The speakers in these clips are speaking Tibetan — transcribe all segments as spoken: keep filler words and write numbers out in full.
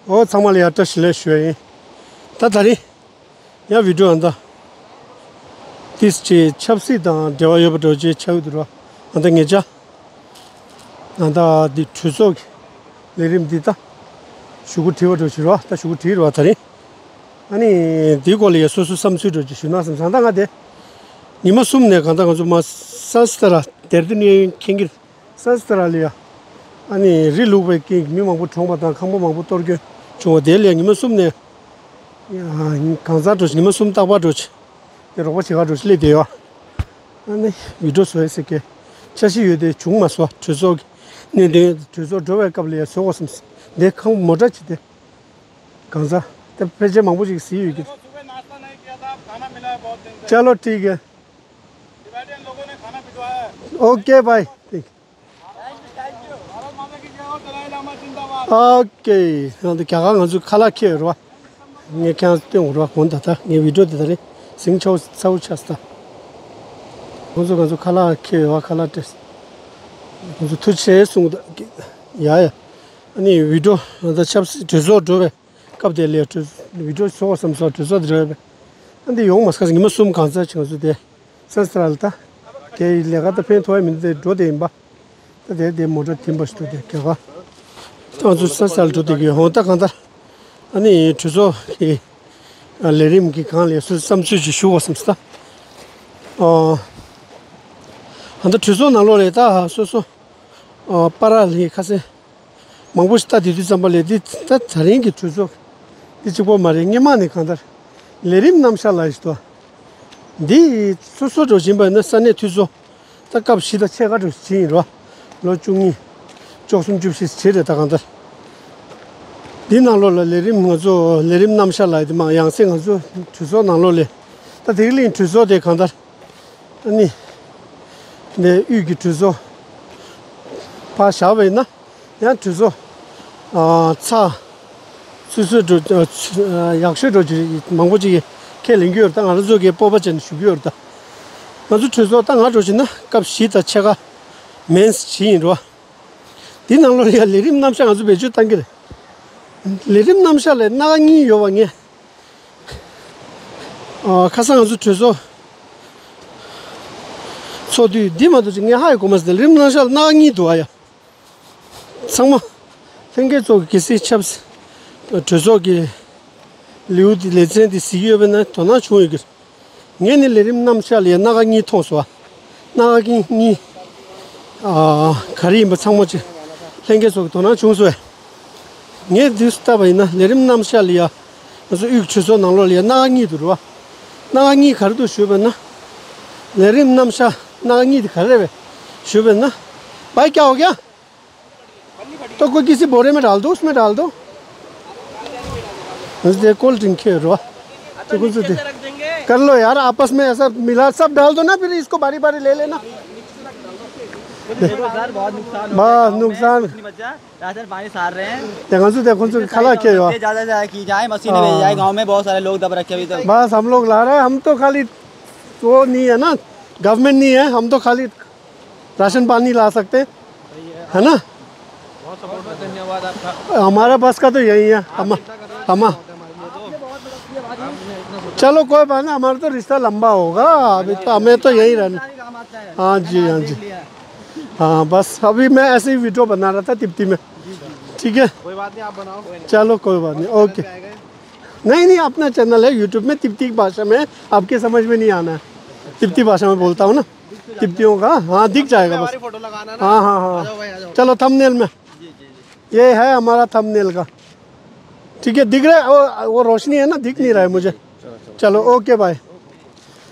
ཨོ་ཚང་མ་ལ་ཡ་བཀྲ་ཤིས་བདེ་ལེགས་ཞུ་ཡ་ཡིན། ད་ད་རིང་ཡང་བི་ཌིའོ་ཨ་ད་ཏིས་ཅི་ཆབ་སྲིད་དང་འབྲེལ་བ་ཡོད་པ་འགྲོ་ཅེས་ཆགས་ཡོད་འདུག་ར། ཨ་ད་ངེད་ཅག་ཨ་ད་འདི་གྲོས་ཚོགས་ཀྱི་ལས་རིམ་འདི་ད་ཞུ་གུ་བྲིས་པ་འགྲོ་ཅེས་ར། ད་ཞུ་གུ་བྲིས་ར་ད་རིང་། ཨ་ནི་འདིའི་སྐོར་ལ་ཡ་སོ་སོའི་བསམ་ཚུལ་འགྲོ་ཅེས་ཞུ་ན་བསམ་སང་ད་ང་དེ་ཉི་མ་གསུམ་ནས་གང་ད་ང་ཚོ་མ་ས་སི་ཏ་ར་དེར་དུ་ནས་མཁན་གྱི་སཱ་སི་ཏ་ར་ལི་ཡ། ཨ་ནི་རི་ལུག་པའི་རྐྱེན་གྱིས་མི་མང་པོ་གྲོངས་པ་དང་ཁང་པ་མང་པོ་གཏོར་སྐྱོན་བྱུང་བ་དེ་ལས་ཉི་མ་གསུམ་ནས་གང་ཟག་འགྲོ་ཆེ་ཉི་མ་གསུམ་རྟག་པར་འགྲོ་ཆེ་དེ་རོགས་པ་བྱེད་ག་འགྲོ་ཆེ་སླེབས་བསྡད་ཡོད། ཨ་ནི་བི་ཌིའོ་བཟོ་ཡ་ཟེར་གི་འཆར་གཞི་ཡོད་དེ་བྱུང་མ་སོང་། གྲོས་ཚོགས་ཀྱི་གནད་དོན་གྲོས་ཚོགས་འགྲོ་བའི་སྐབས་ལ་ཡ་བཟོ་དགོས་བསམ་སོང་། དེ་ཁང་པ་མོ་ཊ་ཆེ་དེ་གང་ཟག་དེ་ཕལ་ཆེར་མང་པོ་ཞིག་གཟིགས་ཡོད་ཀྱི། चलो ठीक है। ओके भाई। ཨོ་ཀེ། ཡང་ད་རྒྱ་གར་ང་ཚོ་ཁ་ལག་ཁྱེར་ཡོད་རེད་བ། ངས་ཁྱེད་རང་སྟོན་དགོས་རེད་བ། གོང་ད་ལྟ་ངའི་བི་ཌིའོ་དེ་ད་རེད་ཟིང་ཆ་ཚ་བོ་ཆགས་སོང་ད། ཁོང་ཚོ་ང་ཚོ་ཁ་ལག་ཁྱེར་ཡོད་བ། ཁ་ལག་སྤྲད། ཁོང་ཚོ་ཐུགས་རྗེ་ཆེ་གསུངས་ད། ཡ་ཡ། ཨ་ནི་བི་ཌིའོ་ད་ཆབ་སྲིད་གྲོས་ཚོགས་འགྲོ་བའི་སྐབས་དེ་ལས་གྲོས་བི་ཌིའོ་བཟོ་བསམ་སོང་། གྲོས་ཚོགས་དེ་འགྲོ་བའི་ཨ་འདི་ཡོང་མ་སོང་། ཉི་མ་གསུམ་གང་ཚར་ཆེ་ང་ཚོ་དེ། སཱ་སི་ཏ་ར་ལི་ད། དེ་ལས་ཀ་ད་ཕན་ཐོགས་ཡ་མི་འདུག་དེ་འགྲོ་དེ་ཡིན་པ། ད་དེ་དེ་མོ་ཊ་ཐིམ་པ་ཞིག་འདུག་དེ་རྒྱ་གར། ད་ང་ཚོ་སཱ་སི་ཏ་ར་ལི་འགྲོ་དེ་གི་ཧོང་ད་གང་ལྟར། ཨ་ནི་གྲོས་ཚོགས་ཀྱི་ལས་རིམ་གྱི་སྒང་ལ་སོ་སོའི་བསམ་ཚུལ་ཅིག་ཞུ་དགོས་བསམ་སོང་ད། ཨ་ད་གྲོས་ཚོགས་ནང་ལོགས་ལ་ད་སོ་སོ་པར་ལ་ཁ་སེང་མང་པོ་ཞིག་ལྟ་དེ་དུས་ཙམ་པ་ལས་འདི་ད་ད་རིང་གི་གྲོས་ཚོགས་འདི་གཅིག་པོ་མ་རེད། སྔོན་མ་ནས་གང་ལྟར་ལས་རིམ་རྣམ་གཞག་ལབ་ཡ་ཞིག་འདུག་འདི་སོ་སོ་འགྲོ་བཞིན་པ་ཡིན་ན་ས་གནས་འཐུས་ཚོགས་ད་སྐབས་བཞི་དང་ཕྱེད་ཀ་འགྲོ་བཞིན་ཡིན་རོ། ལོ་བཅུ་གཉིས། བཅུ་གསུམ་བཅུ་བཞི་བྱས་རེད་ད་གང་ལྟར། འདི་ནང་ལོགས་ལ་ལས་རིམ་ང་ཚོ་ལས་རིམ་རྣམ་གཞག་ལབ་ཡ་དེ་མ་ཡང་སེ་ང་ཚོ་གྲོས་ཚོགས་ནང་ལོགས་ལས་ད་དེ་གི་གླིང་གྲོས་ཚོགས་དེ་གང་ལྟར། ཨ་ནི། འདི་དབུས་ཀྱི་གྲོས་ཚོགས་ཕར་བཞག་པ་ཡིན་ན་ཡང་གྲོས་ཚོགས་ཨ་ཚ་སོ་སོའི་འགྲོ་ཨ་ཚུ་ཨ་ཡག་ཤོས་འགྲོ་ཅིག་མང་པོ་ཅིག་གིས་ཁས་ལེན་གྱི་ཡོད་རེད། ད་ང་རང་ཚོ་གིས་སྤོབས་པ་བྱས་ནས་ཞུ་གི་ཡོད་རེད། ད་ང་ཚོ་གྲོས་ཚོགས་ད་ང་འགྲོ་བྱས་ན་སྐབས་བཞི་དང་ཕྱེད་ཀ་མིན་ཙམ་ཞིག་ཡིན་རོ། འདི་ནང་ལོགས་ལ་ཡང་ལས་རིམ་རྣམ་གཞག་ང་ཚོ་བེད་སྤྱོད་གཏང་གི་རེད། ལས་རིམ་རྣམ་གཞག་ལ་སྣ་ཁ་གཉིས་ཡོད་པ་ངས། ཨ་ཁ་སང་ང་ཚོ་གྲོས་ཚོགས་ཚོགས་དུས་འདི་མ་གཏོགས་ཅིག་ངས་ཧ་ཡང་གོ་མ་སོང་། ལས་རིམ་རྣམ་གཞག་ལ་སྣ་ཁ་གཉིས་འདུག་ཨ་ཡ། ཚང་མ་ལྷན་རྒྱས་ཚོ་གི་གལ་སྲིད་ཆབ་སྲིད་གྲོས་ཚོགས་ཀྱི་ལེའུ་འདི་ལེ་ཚན་འདི་གཟིགས་ཡོད་པ་ན་དོ་སྣང་བྱུང་ཡོད་ཀྱི་རེད། ངས་ནི་ལས་རིམ་རྣམ་གཞག་ལ་ཡ་སྣ་ཁ་གཉིས་མཐོང་སོང་ཨ། སྣ་ཁ་གཉིས་གཉིས། ཨ་ག་རེ་ཡིན་པ་ཚང་མ་ཅིག་ལྷན་རྒྱས་ཚོ་གི་དོ་སྣང་བྱུང་སོང་ཨ། ངས་འདི་ལྟ་བ་ཡིན་ན་ལས་རིམ་རྣམ་གཞག་ལ་ཡ་ང་ཚོ་དབུས་ཀྱི་གྲོས་ཚོགས་ནང་ལོགས་ལ་ཡ་སྣ་ཁ་གཉིས་འདུག་རེད་བ། སྣ་ཁ་གཉིས་ག་རེ་འདུག་ཞུས་པ་ན། ལས་རིམ་རྣམ་གཞག་སྣ་ཁ་གཉིས་དེ་ག་རེ་རེད་པས་ཞུས་པ་ན། भाई क्या हो गया? तो कोई किसी बोरे में डाल दो, उसमें डाल दो। मुझे कोल्ड ड्रिंक खेल रहा। तो कुछ दे। कर लो यार, आपस में ऐसा मिला, सब डाल दो ना, फिर इसको बारी बारी ले लेना। देखो सर, बहुत नुकसान हो गया बस, गाँव में, नुकसान। कुछ नहीं बचा। राशन पानी सार रहे हैं। देखो सर, देखो सर, खला के हो। ज़्यादा से ज़्यादा की जाए, मशीनें भेजी जाए। हाँ। गाँव में बहुत सारे लोग दब रखे अभी तो। बस हम लोग ला रहे हैं, हम तो खाली वो नहीं है ना, गवर्नमेंट नहीं है, हम तो खाली राशन पानी ला सकते हैं, है ना? बहुत सपोर्ट है, धन्यवाद आपका। हमारा बस का तो यही है। हम हम चलो, कोई बात नहीं, हमारा तो रिश्ता लंबा होगा, अभी तो हमें तो यहीं रहना। हाँ जी, हाँ जी। हाँ, बस अभी मैं ऐसे ही वीडियो बना रहा था तिब्बती में। ठीक है, कोई बात नहीं, आप बनाओ। चलो, कोई बात नहीं, ओके। नहीं, नहीं, अपना चैनल है यूट्यूब में, तिब्बती भाषा में, आपके समझ में नहीं आना है। तिब्बती भाषा में बोलता हूँ ना, तिब्बतियों का। हाँ, दिख जाएगा बस। फोटो लगाना ना। हाँ, हाँ, हाँ। आ जाओ भाई, आ जाओ। चलो, थंबनेल में। ये है हमारा थंबनेल का। ठीक है, दिख रहा है? वो, वो रोशनी है ना, दिख नहीं रहा है मुझे। चलो, ओके भाई।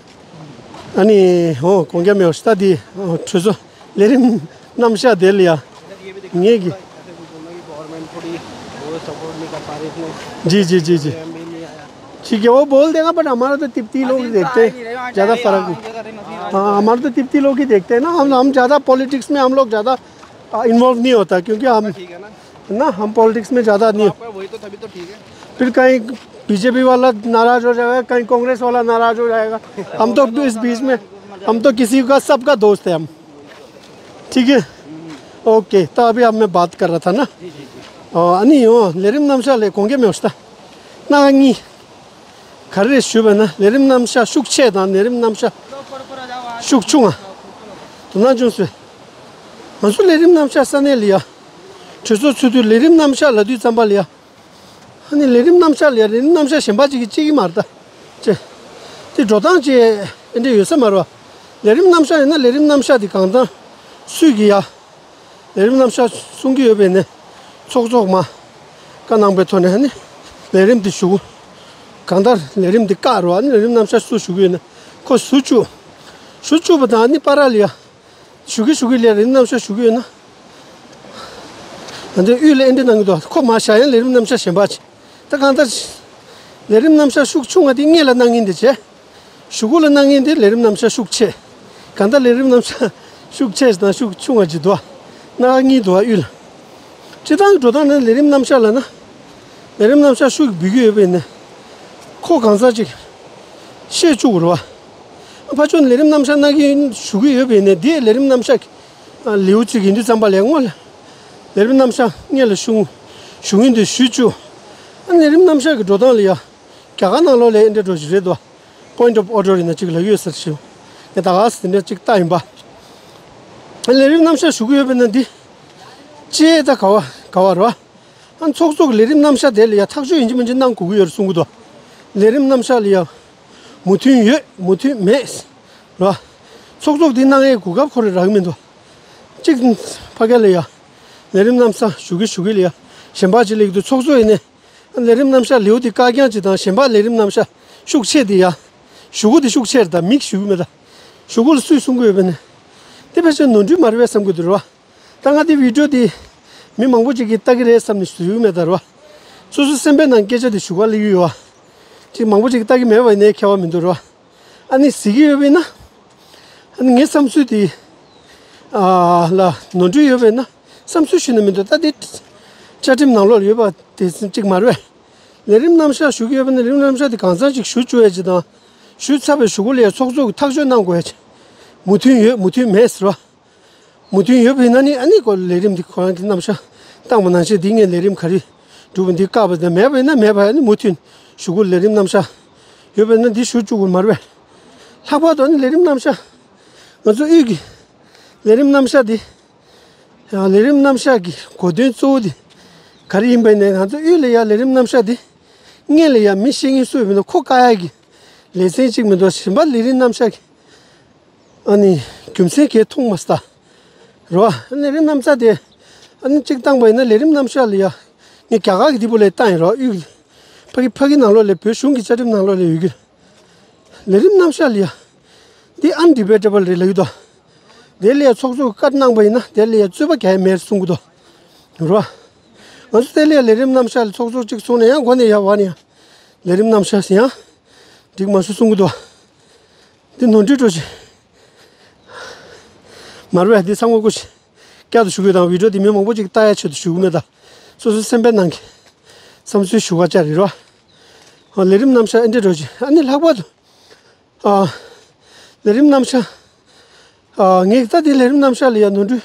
अनि हो, कोंगे में होस्ता दी, हो, छुजो, लेरिम नमशा दे लिया। ये की। गवर्नमेंट थोड़ी वो सपोर्ट नहीं कर पा रही इतने। जी, जी, जी, जी। एमबी नहीं आया। ठीक है, वो बोल देगा, बट हमारा तो तिब्बती लोग ही देखते हैं, ज़्यादा फर्क नहीं। हाँ, हमारे तो तिब्बती लोग ही देखते हैं ना, हम, हम ज़्यादा पॉलिटिक्स में हम लोग ज़्यादा, आ, इन्वॉल्व नहीं होता, क्योंकि हम, ठीक है ना? है ना, हम पॉलिटिक्स में ज़्यादा नहीं। आपका वही तो, तभी तो ठीक है। फिर कहीं बीजेपी वाला नाराज़ हो जाएगा, कहीं कांग्रेस वाला नाराज़ हो जाएगा। हम तो इस बीच में, हम तो किसी का, सबका दोस्त है हम। ठीक है, ओके। तो अभी अब मैं बात कर रहा था ना, ཨ་ནི་ཡང་ལས་རིམ་རྣམ་གཞག་ལས་དགོངས་འགལ་མེད་པ་ཞིག་ད། སྣ་ཁ་གཉིས། ག་རེ་རེད་ཞུས་པ་ན་ལས་རིམ་རྣམ་གཞག་ཤུགས་ཆེ་དང་ལས་རིམ་རྣམ་གཞག་ཤུགས་ཆུང་བ། དོ་སྣང་ཆུང་སོང་། ང་ཚོ་ལས་རིམ་རྣམ་གཞག་ས་གནས་ལ་ཡ། གྲོས་ཚོགས་ཚོགས་དུས་ལས་རིམ་རྣམ་གཞག་ལབ་དུས་ཙམ་པ་ལ་ཡ། ཨ་ནི་ལས་རིམ་རྣམ་གཞག་ལ་ཡ་ལས་རིམ་རྣམ་གཞག་གཞན་པ་ཅིག་གིས་བརྩི་གི་མ་རེད་ད། ཅེ། དེ་འགྲོ་སྟངས་ཅིག་ཨེ་འདྲ་ཡོད་ས་མ་རེད་བ། ལས་རིམ་རྣམ་གཞག་ཡིན་ན་ལས་རིམ་རྣམ་གཞག་དེ་གང་ཙམ་སུས་ཀྱིས་ཡ། ལས་རིམ་རྣམ་གཞག་གསུང་གི་ཡོད་པས་ནས། ཚོགས་གཙོ་མ། བཀའ་གནང་པའི་ཐོག་ནས་ནི། ལས་རིམ་དེ་ཞུ། གང་ལྟར་ལས་རིམ་དེ་བཀག་རོགས་ནི་ལས་རིམ་རྣམ་གཞག་སུ་ཞུ་གི་ཡོད་ན། ཁོ་ཟུར་བཅུག་ཟུར་བཅུག་པ་དང་ནི་པ་ར་ལ་ཡ། ཞུ་གི་ཞུ་གི་ལས་རིམ་རྣམ་གཞག་ཞུ་གི་ཡོད་ན། ད་འདི་དབུས་ལ་ཨེ་འདྲ་གནང་གི་འདུག་ཁོ་མ་བཞག་ཡང་ལས་རིམ་རྣམ་གཞག་གཞན་པ་ཅིག་ད་གང་ལྟར། ལས་རིམ་རྣམ་གཞག་ཤུགས་ཆུང་བ་དེ་སྔོན་ལ་གནང་མཁན་དེ་བྱས། གཞུག་གུ་ལ་གནང་མཁན་དེ་ལས་རིམ་རྣམ་གཞག་ཤུགས་ཆེ། གང་ལྟར་ལས་རིམ་རྣམ་གཞག་ཤུགས་ཆེ་དང་ཤུགས་ཆུང་བ་ཅིག་འདུག་སྣ་ཁ་གཉིས་འདུག་དབུས་ལ། སྤྱིར་བཏང་འགྲོ་སྟངས་ནི་ལས་རིམ་རྣམ་གཞག་ལབ་ན། ལས་རིམ་རྣམ་གཞག་ཤུགས་འབུལ་གྱི་ཡོད་པས་ནས། ཁོ་གང་ཟག་ཅིག་བཤད་བཅུག་རོ། ཕར་ཕྱོགས་ནས་ལས་རིམ་རྣམ་གཞག་གནང་གི་ཡིན་ཞུ་གི་ཡོད་པས་ནས་དེའི་ལས་རིམ་རྣམ་གཞག་གི་ལེའུ་གཅིག་ཡིན་དུས་ཙམ་པ་ལས་སྔོན་ལ། ལས་རིམ་རྣམ་གཞག་སྔོན་ལ་ཞུ། ཞུ་ཡིན་དུས་ཞུ་བཅུག་ཨ་ལས་རིམ་རྣམ་གཞག་གི་འགྲོ་སྟངས་ལ་ཡ། རྒྱ་གར་ནང་ལོགས་ལ་ཨེ་འདྲ་འགྲོ་ཞིག་རེད་དོ། Point of order ཡིན་ན་གཅིག་ལ་ཡོད་ཟེར་ཞིང་། ངས་ད་ག་ཟེར་འདྲ་གཅིག་ལྟ་ཡིན་པ། ལས་རིམ་རྣམ་གཞག་ཞུ་གི་ཡོད་པས་ན་འདི། ཅེས་ད་ག་བ་ག་བ་རོ། ཨ་ཚོགས་གཙོ་གི་ལས་རིམ་རྣམ་གཞག་དེ་ལ་ཡ་ཐག་གཅོད་ཡིན་གཅིག་མིན་གཅིག་གནང་དགོས་ཀྱི་ཡོད་རེད་གསུང་གི་འདུག་ལས་རིམ་རྣམ་གཞག་ལ་ཡ། མོས་མཐུན་ཡོད་མོས་མཐུན་མེད། རོ། ཚོགས་གཙོ་འདི་གནང་ཡའི་གོ་སྐབས་ཁོ་རང་རག་གི་མི་འདུག་གཅིག་ཕ་གི་ལ་ཡ། ལས་རིམ་རྣམ་གཞག་ཞུ་གི་ཞུ་གི་ལ་ཡ། གཞན་པ་ཅིག་ལ་ཡོད་དུས་ཚོགས་གཙོ་ཡིན་ནས། ལས་རིམ་རྣམ་གཞག་ལེའུ་དེ་བཀག་རྐྱང་ཅིག་དང་གཞན་པ་ལས་རིམ་རྣམ་གཞག་ཤུགས་ཆེ་དེ་ཡ། གཞུག་གུ་དེ་ཤུགས་ཆེ་རེད་ད་མིག་ཞུ་གི་མེད་ད། གཞུག་གུ་ལ་སུས་གསུང་གི་ཡོད་པས་ནས། དེ་ཕལ་ཆེར་ནོར་འཁྲུལ་མ་རེད་པས་བསམ་གི་འདུག་རེད་བ། ད་ང་དེ་བི་ཌིའོ་དེ་མི་མང་པོ་ཅིག་གིས་ལྟ་གི་རེད་བསམ་ནས་ཞུ་གི་མེད་ད་རེད་བ། སོ་སོ་སེམས་པའི་ནང་སྐད་ཆ་དེ་ཞུ་ག་སླེབས་ཀྱི་ཡོད་བ། ཅིག་མང་པོ་ཅིག་གིས་ལྟ་གི་མེད་པ་ཡིན་ནའི་ཁྱད་པར་མི་འདུག་རེད་བ། ཨ་ནི་གཟིགས་ཀྱི་ཡོད་པས་ན། ཨ་ནི་ངའི་བསམ་ཚུལ་དེ། ཨ་ལ་ནོར་འཁྲུལ་ཡོད་པས་ན་བསམ་ཚུལ་ཞུས་ན་མི་འདུག་ད་དེ། བཅའ་ཁྲིམས་ནང་ལོགས་ཡོད་པ་དེ་གཅིག་མ་རེད། ལས་རིམ་རྣམ་གཞག་ཞུ་གི་ཡོད་པས་ན་ལས་རིམ་རྣམ་གཞག་དེ་གང་ཚང་ཅིག་ཞུ་བཅུག་ཡ་ཅིག་དང་། ཞུས་ཚར་བའི་གཞུག་གུ་ལ་ཡ་ཚོགས་གཙོ་གིས་ཐག་གཅོད་གནང་དགོས་ཡ་ཅིག་མོས་མཐུན་ཡོད་མོས་མཐུན་མེད་ཟེར་བ། མོས་མཐུན་ཡོད་པ་ཡིན་ན་ནི་ཨ་ནི་ཁོ་ལས་རིམ་དེ་ཁོ་རང་གི་རྣམ་གཞག་བཏང་བ་ནང་བཞིན་འདི་ངས་ལས་རིམ་ག་རེ་སྒྲུབ་པ་འདི་བཀག་པ་དང་མེད་པ་ཡིན་ན་མེད་པ་ཨ་ནི་མོས་མཐུན་གཞུག་གུ་ལས་རིམ་རྣམ་གཞག་ཡོད་པ་ཡིན་ན་འདི་ཞུ་བཅུག་དགོས་མ་རེད་པས། ལྷག་པར་དུ་ཨ་ནི་ལས་རིམ་རྣམ་གཞག་ང་ཚོ་དབུས་ཀྱི་ལས་རིམ་རྣམ་གཞག་འདི། ཡང་ལས་རིམ་རྣམ་གཞག་གི་གོ་དོན་གཙོ་བོ་དེ་ག་རེ་ཡིན་པ་ཡིན་ན་ང་ཚོ་དབུས་ལ་ཡ་ལས་རིམ་རྣམ་གཞག་དེ་སྔོན་ལ་ཡ་མི་ཤེས་མཁན་སུ་ཡོད་པ་ཡིན་ན་ཁོ་བཀག་ཡ་གི་ལེ་ཚན་གཅིག་མི་འདུག་གཞན་པ་ལས་རིམ་རྣམ་གཞག་གི་ཨ་ནི་རྒྱུ་མཚན་གས་མཐོང་མ་སོང་ད། རེད་བ། ལས་རིམ་རྣམ་གཞག་དེ་ཨ་ནི་གཅིག་བཏང་པ་ཡིན་ན་ལས་རིམ་རྣམ་གཞག་ལ་ཡ་ངས་རྒྱ་གར་གི་དེ་པོ་ལ་བཏང་ཡིན་རོགས་དབུས་ཕ་གི་ཕ་གི་ནང་ལོགས་ལ་བོད་གཞུང་གི་བཅའ་ཁྲིམས་ནང་ལོགས་ལ་ཡོད་གི། ལས་རིམ་རྣམ་གཞག་ལ་ཡ། འདི་ཨན་ཌི་བེ་ཊེ་བལ་རེད་ལབ་ཀྱི་འདུག་དེ་ལ་ཡ་ཚོགས་གཙོས་བཀའ་གནང་པ་ཡིན་ན་དེ་ལ་ཡ་རྩོད་པ་གང་ཡང་མེད་གསུང་གི་འདུག་རེད་བ། ང་ཚོ་དེ་ལ་ཡ་ལས་རིམ་རྣམ་གཞག་ལ་ཚོགས་གཙོ་གཅིག་གསུངས་ན་ཡང་འགོ་ནས་ཡ་བ་ནས་ཡ། ལས་རིམ་རྣམ་གཞག་ཟེར་ཡང་། འགྲིག་མ་སོང་གསུང་གི་འདུག་འདི་ནོར་འཁྲུལ་འགྲོ་ཞིག་མ་རེད་པས་འདི་ཚང་མ་སྐུ་ཞིག་བསྐྱར་དུ་ཞུ་གི་དང་བི་ཌིའོ་འདི་མི་མང་པོ་ཅིག་ལྟ་ཡ་ཆེད་དུ་ཞུ་གི་མེད་ད། སོ་སོའི་སེམས་པའི་ནང་གི་བསམ་ཚུལ་ཞུ་བ་ཅག་རེད་རོ། ཨ་ལས་རིམ་རྣམ་གཞག་ཨེ་འདྲ་འགྲོ་ཅིག་ཨ་ནི་ལྷག་པར་དུ། ཨ། ལས་རིམ་རྣམ་གཞག་ཨ་ངས་ད་འདི་ལས་རིམ་རྣམ་གཞག་ལ་ཡ་ནོར་འཁྲུལ་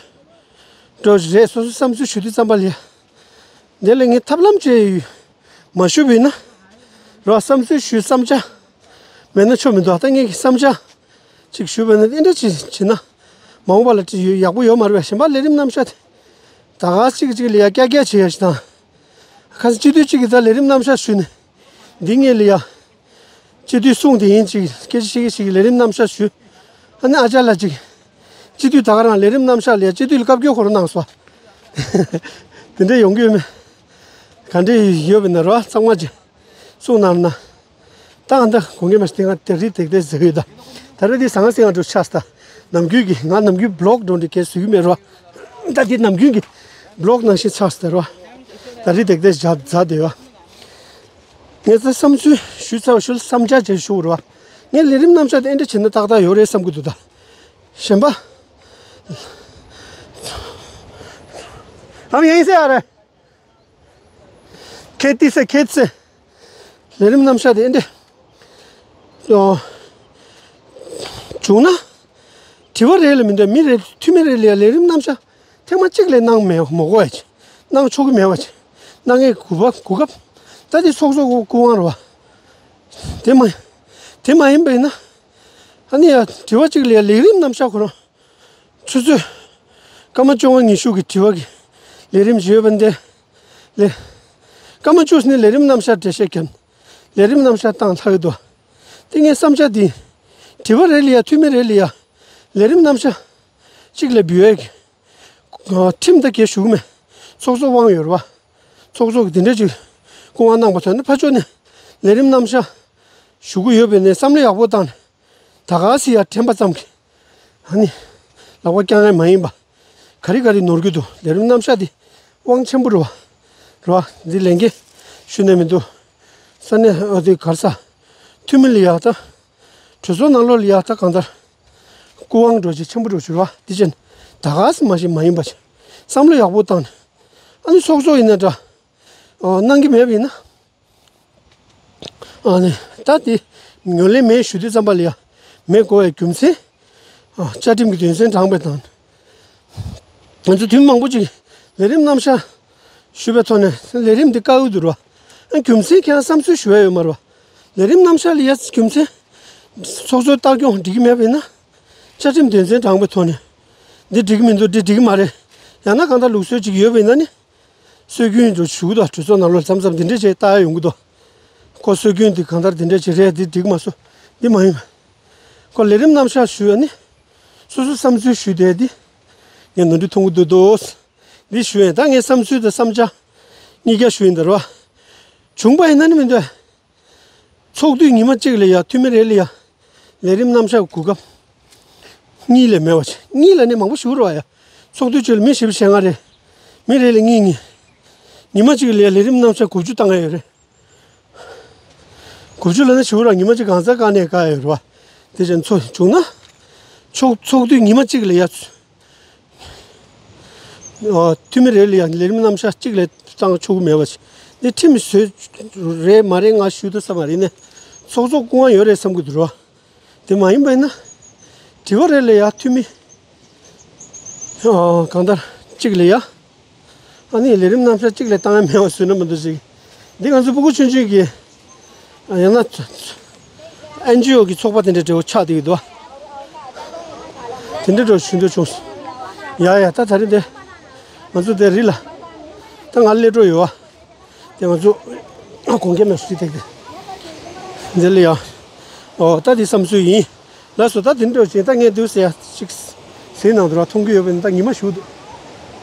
འགྲོ་ཅིག་རེད་སོ་སོའི་བསམ་ཚུལ་ཞུ་དུས་ཙམ་པ་ལ་ཡ། འདི་ལ་ངས་ཐབས་ལམ་ཅིག་མ་ཞུས་པ་ཡིན་ན། རོ་བསམ་ཚུལ་ཞུ་བསམ་འཆར་མེད་ན་ཆོ་མི་འདུག་ད་ངས་ཀྱི་བསམ་འཆར་ཅིག་ཞུས་པ་ན་འདི་འདྲ་ཅིག་བྱས་ན་མ་འོངས་པ་ལ་ཅིག་ཡག་པོ་ཡོད་མ་རེད་པས། གཞན་པ་ལས་རིམ་རྣམ་གཞག་དེ་ད་ག་ཅིག་ཅིག་ལ་ཡ་བསྐྱར་བསྐྱར་བྱེད་ཡ་ཞིག་དང་། ཁ་སང་སྤྱི་འཐུས་གཅིག་གིས་ད་ལས་རིམ་རྣམ་གཞག་ཞུས་ནས་འདི་ངས་ལ་ཡ། སྤྱི་འཐུས་གསུངས་དེ་ཡིན་ཅིག་སྐད་ཆ་བཤད་ཀྱི་ཞིག་ལས་རིམ་རྣམ་གཞག་ཞུས། ཨ་ནི་ཨ་ཅག་ལགས་ཅིག་སྤྱི་འཐུས་ད་ག་རང་ལས་རིམ་རྣམ་གཞག་ལ་ཡ་སྤྱི་འཐུས་ལ་བཀའ་བཀྱོན་ཁོ་རང་གནང་སོང་། དེ་འདྲ་ཡོང་གི་ཡོད་མེད། ག་འདྲ་ཡོད་པ་ན་རོ་ཚང་མ་ཅིག་གསུངས་གནང་ན། ད་ཨ་འདྲ་དགོངས་ཀྱི་མ་ཤེས་ང་དེ་རིགས་དེག་དེ་ཟེར་གི་ཡོད་ད། ད་རེས་འདི་ཟང་ཟིང་ང་འགྲོ་ཆགས་སོང་ད། ནམ་རྒྱུན་གྱི་ང་ནམ་རྒྱུན་བི་ལོག་འགྲོ་འདྲི་གས་བཟོ་གི་མེད་རོ། ད་འདི་ནམ་རྒྱུན་གྱི་བི་ལོག་ནང་བཞིན་ཆགས་སོང་ད་རོ། ད་རེས་དེག་དེ་བྱ་མཛད་དེ་ཡོད། ངས་ད་བསམ་ཚུལ་ཞུས་ཚར་བ་ཞུ་བསམ་འཆར་ཅིག་ཞུ་རོགས། ངས་ལས་རིམ་རྣམ་གཞག་དེ་ཨེ་འདྲ་བྱས་ན་ཏག་ཏག་ཡོད་རེད་བསམ་གྱི་འདུག་ད། གཞན་པ། ཨམ་ཡིན་ཟེར་ཨ་རེ། ཁེ་ཏི་སེ་ཁེ་ཏི་སེ། ལས་རིམ་རྣམ་གཞག་དེ་ཨེ་འདྲ། ཨོ། བྱུང་ན། དྲི་བ་རེད་ལ་མི་འདུག་མི་རེ་འཐུས་མི་རེ་ལ་ལས་རིམ་རྣམ་གཞག་ཐེངས་མ་གཅིག་ལས་གནང་མེད་མ་དགོས་ཡ་ཅིག་གནང་ཆོག་གི་མེད་པ་ཅིག་གནང་མཁན་གོ་སྐབས་གོ་སྐབས་ད་དེ་ཚོགས་གཙོ་སྐུ་དབང་རེད་བ། དེ་མ་དེ་མ་ཡིན་པ་ཡིན་ན་ཨ་ནི་ཡ་དྲི་བ་གཅིག་ལ་ཡ་ལས་རིམ་རྣམ་གཞག་ཁོ་རང་ཆུ་ཚོད་སྐར་མ་བཅོ་ལྔ་ཉི་ཤུ་གི་དྲི་བ་གི་ལས་རིམ་ཞིག་ཡོད་པ་འདི་ལས་སྐར་མ་བཅུ་ནི་ལས་རིམ་རྣམ་གཞག་འགྲེལ་བཤད་བརྒྱབ། ལས་རིམ་རྣམ་གཞག་བཏང་ཚར་ཡོད་དོ། དེ་ངའི་བསམ་འཆར་འདི་དྲི་བ་རེ་ལ་ཡ་འཐུས་མི་རེ་ལ་ཡ་ལས་རིམ་རྣམ་གཞག་གཅིག་ལ་འབུལ་ཡས་ཀྱི་ཁྲིམས་ད་གས་ཞུ་གི་མེད། ཚོགས་གཙོ་དབང་ཡོད་རེད་བ། ཚོགས་གཙོ་གི་དེ་འདྲ་ཅིག་སྐུ་དབང་གནང་པ་ཐོན་ན་ཕར་ཕྱོགས་ནས་ལས་རིམ་རྣམ་གཞག་ཞུ་གི་ཡོད་པས་ནས་བསམ་བློ་ཡག་པོ་བཏང་ནས་ད་ག་སེ་ཡ་དྲན་པ་ཙམ་གྱིས་ཨ་ནི་ལག་པ་བརྐྱང་ཡས་མ་ཡིན་པ། ག་རེ་ག་རེ་ནོར་གྱི་འདུག་ལས་རིམ་རྣམ་གཞག་འདི་དབང་ཆེན་པོ་རེད་བ། རེད་བ། འདི་ལས་འགན་ཞུ་ནས་མི་འདུག་ས་གནས་ཨ་དེ་གར་ས་འཐུས་མི་ལ་ཡག་ད། གྲོས་ཚོགས་ནང་ལོགས་ལ་ཡག་ད་གང་ལྟར་སྐུ་དབང་འགྲོ་ཆེ་ཆེན་པོ་འགྲོ་ཆེ་རེད་བ། འདི་ཅན་ད་ག་སེ་མ་ཞིག་མ་ཡིན་པ་ཞིག་བསམ་བློ་ཡག་པོ་བཏང་ནས་ཨ་ནི་ཚོགས་གཙོ་ཡིན་ན་འདྲ། ཨ་གནང་གི་མེད་པ་ཡིན་ན། ཨ་ནི་ད་དེ་ངོས་ལེན་མེད་ཞུ་དུས་ཙམ་པ་ལ་ཡ་མེད་དགོས་པའི་རྒྱུ་མཚན། ཨ་བཅའ་ཁྲིམས་ཀྱི་དོན་ཚན་དྲངས་པའི་དང་། ང་ཚོ་དུས་མང་པོ་ཅིག་ལས་རིམ་རྣམ་གཞག་ཞུ་བའི་ཐོག་ནས་ལས་རིམ་འདི་བཀག་ཡོད་འདུག་ར། ཨ་རྒྱུ་མཚན་ཁྱེད་རང་བསམ་ཚུལ་ཞུ་ཡ་ཡོད་མ་རེད་བ། ལས་རིམ་རྣམ་གཞག་ལ་ཡ་རྒྱུ་མཚན། ཚོགས་གཙོའི་བཏགས་སྐྱོན་འགྲིག་གི་མེད་པ་ཡིན་ན། བཅའ་ཁྲིམས་དོན་ཚན་དྲངས་པའི་ཐོག་ནས། འདི་འགྲིག་གི་མི་འདུག་འདི་འགྲིག་གི་མ་རེད། ཡང་ན་གང་ལྟར་ལུགས་སྲོལ་ཅིག་ཡོད་པ་ཡིན་ན་ནི། སྲོལ་རྒྱུན་དུ་ཞུ་གི་འདུག་གྲོས་ཚོགས་ནང་ལོགས་མཚམས་མཚམས་འདི་འདྲས་བྱས་བལྟ་ཡ་ཡོང་གི་འདུག་ཁོ་སྲོལ་རྒྱུན་འདི་གང་ལྟར་འདི་འདྲས་བྱས་རེད། འདི་འགྲིག་མ་སོང་། འདི་མ་ཡིན། ཁོ་ལས་རིམ་རྣམ་གཞག་ཞུ་ཡ་ནི། སོ་སོ་བསམ་ཚུལ་ཞུ་བསྡད་འདི། ངས་ནོར་འཁྲུལ་མཐོང་གི་འདུག་འདུག་འདི་ཞུ་ཡ་ད་ངའི་བསམ་ཚུལ་དང་བསམ་འཆར། གཉིས་ཀ་ཞུ་ཡིན་ད་རོ། བྱུང་པ་ཡིན་ན་ནི་མི་འདོད། ཚོགས་དུས་ཉི་མ་གཅིག་ལ་ཡ་འཐུས་མི་རེ་ལ་ཡ། ལས་རིམ་རྣམ་གཞག་གོ་སྐབས། གཉིས་ལས་མེད་པ་ཆེ། གཉིས་ལ་ནི་མང་པོ་ཞུ་རོགས་ཡ། ཚོགས་དུས་གཅིག་ལ་མི་བཞི་བཅུ་ཞེ་ལྔ་རེད། མི་རེ་ལ་གཉིས་གཉིས། ཉི་མ་གཅིག་ལ་ཡ་ལས་རིམ་རྣམ་གཞག་དགུ་བཅུ་བཏང་ཡ་ཡོད་རེད། དགུ་བཅུ་ལ་ནི་ཞུ་རོགས་ཉི་མ་གཅིག་གང་ཚ་གང་ནས་ག་ཡ་ཡོད་རེད་བ། དེ་ཅན་ཚོ་བྱུང་ན། ཚོགས་ཚོགས་དུས་ཉི་མ་གཅིག་ལ་ཡ། འཐུས་མི་རེ་ལ་ཡང་ལས་རིམ་རྣམ་གཞག་གཅིག་ལས་བཏང་ཆོག་གི་མེད་པ་ཞིག་འདི་ཁྲིམས་བཟོས་རེད་མ་རེད་ང་ཞུ་ཐུབ་ས་མ་རེད་ནས་ཚོགས་གཙོ་སྐུ་དབང་ཡོད་རེད་བསམ་གི་འདུག་རོ། དེ་མ་ཡིན་པ་ཡིན་ན་དྲི་བ་རེ་ལ་ཡང་འཐུས་མི་གང་ལྟར་གཅིག་ལ་ཡ་ཨ་ནི་ལས་རིམ་རྣམ་གཞག་གཅིག་ལས་བཏང་ཡ་མེད་པ་བཟོས་ན་མི་འདུག་ཅིག་འདི་ང་ཚོ་སྤུ་གུ་ཆུང་ཆུང་གི་ཡང་ན་ཨེན་ཇི་ཨོ་གི་ཚོགས་པ་དེ་འདྲ་འབྲེལ་བ་ཆགས་བསྡད་ཀྱི་འདུག་དེ་འདྲ་འགྲོ་ཞུ་འདོད་བྱུང་སོང་། ཡ་ཡ་ད་ད་རེས་འདི་ང་ཚོ་དེ་རི་ལ་ད་ང་སླེབས་འགྲོ་ཡོད་བ། དེ་ང་ཚོ་གོང་ཁེ་མེད་སུ་དེ་དེ་འདི་ལ་ཡ་ཨོ་ད་དེ་བསམ་ཚུལ་ཡིན། ལགས་སོ། ད་དེ་འདྲ་བྱས་ད་ངས་འདུག་ཟེར་ཡ་ཅིག་ཟེར་ནང་དུ་ར་མཐོང་གི་ཡོད་པས་ད་ཉི་མ་ཞུགས་འདུག་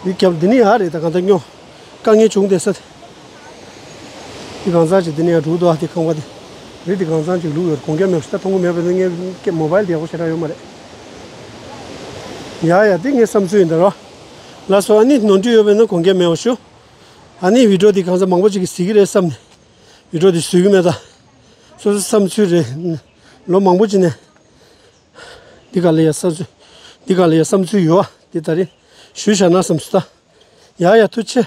འདི་རྒྱབ་འདི་ནི་ཡག་རེད། ད་གང་ལྟར་སྨྱོ་དཀའ་ངལ་བྱུང་བསྡད་ས་དེ། འདི་གང་ཚང་ཅིག་འདི་ནི་ཡང་འགྲོ་འདུག་ཨ་དེ་ཁང་པ་དེ་རེད། འདི་གང་ཚང་ཅིག་ལུག་ཡོད་གོང་རྒྱ་མེད་ཤི་ད་མཐོང་གི་མེད་པས་ད་ངས་ཀྱེ་མོ་བལ་དེ་ཡག་པོ་ཞེ་དྲག་ཡོད་མ་རེད། ཡ་ཡ་འདི་ངའི་བསམ་ཚུལ་ཡིན་ད་ར། ལགས་སོ། ཨ་ནི་ནོར་འཁྲུལ་ཡོད་པས་ན་གོང་རྒྱ་མེད་པ་ཞུ། ཨ་ནི་བི་ཌིའོ་འདི་གང་ཚང་མང་པོ་ཅིག་གིས་གཟིགས་ཀྱི་རེད་བསམ་ནས་བི་ཌིའོ་འདི་བཟོས་ཀྱི་མེད་ད། སོ་སོ་བསམ་ཚུལ་རེད། ལོ་མང་པོ་ཅིག་ནས། འདི་ག་ལ་ཡ་བསམ་ཚུལ། འདི་ག་ལ་ཡ་བསམ་ཚུལ་ཡོད་ཨ། འདི་ད་རེས་ཞུས་བཞག་ན་བསམ་ཚུལ་ད། ཡ་ཡ་ཐུགས་ཆེ།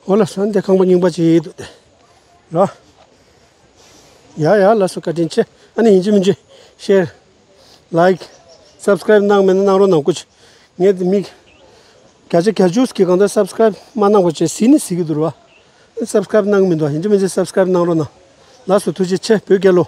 འོ་ལ་སོ་འདི་ཁང་པ་རྙིང་པ་ཅིག་འདུག་སྟེ། ར། ཡ་ཡ་ལ་སོ་བཀའ་དྲིན་ཆེ། ཨ་ནི་ཡིན་གཅིག་མིན་གཅིག་ཤེར། ལའིཀ། སབ་སི་ཀ་རེབ་གནང་མེད་ན་གནང་རོགས་གནང་སྐུ་མཁྱེན། ངས་འདི་མི་བརྒྱ་ཆ་བརྒྱད་ཅུ་གི་གང་ལྟར་སབ་སི་ཀ་རེབ་མ་གནང་བ་བྱས་ཟིན་ནི་ཟིན་གི་འདུག་ར། སབ་སི་ཀ་རེབ་གནང་གི་མི་འདུག་ཡིན་གཅིག་མིན་གཅིག་སབ་སི་ཀ་རེབ་གནང་རོགས་གནང་། ལགས་སོ་ཐུགས་རྗེ་ཆེ། བོད་རྒྱལ་ལོ།